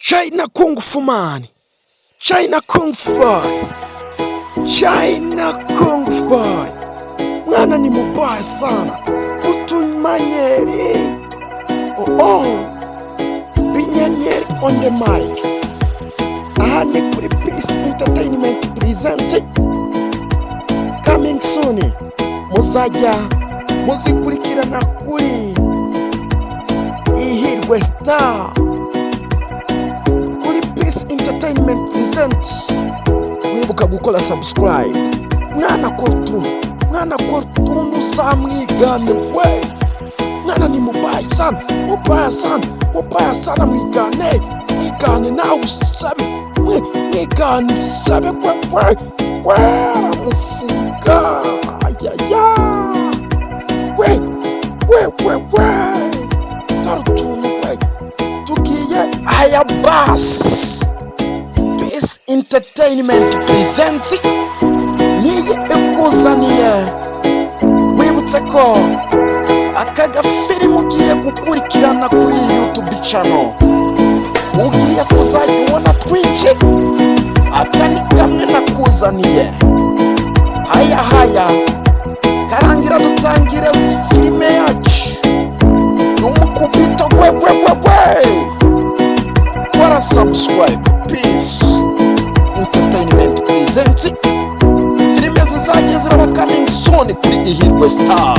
China Kung Fu Man, China Kung Fu Boy, China Kung Fu Boy. Mwana ni mubaya sana utunyamanyeri. Oh, Binyenyeri on the mic. Aha ni kuri Peace Entertainment present. Coming soon, muzajya muzikurikirana kuri Ihirwe Star, kuri Peace Entertainment present. Mwibuka gukora subscribe. Mwana Korutunu, mwana Korutunu, uzamwigane we. Mwana ni mubaya sana, mubaya sana, mubaya sana. Mwigane, mwigane nawe usabe, mwigane usabe. Kwe kwe kwe, aramufunga. Ayaya, we we we we, dore utuntu we tugiye. Aya basi, Peace Entertainment present niyi ikuzaniye. Wibutse ko aka gafilimu ugiye gukurikirana kuri YouTube channel, ugiye kuzajya ubona twinshi. Aka ni kamwe nakuzaniye. Haya haya, karangira dutangire filime yacu n'umukubito. We we we we, kora subscribe. Peace Entertainment present, filime zizajya ziraba coming soon kuri Ihirwe Star.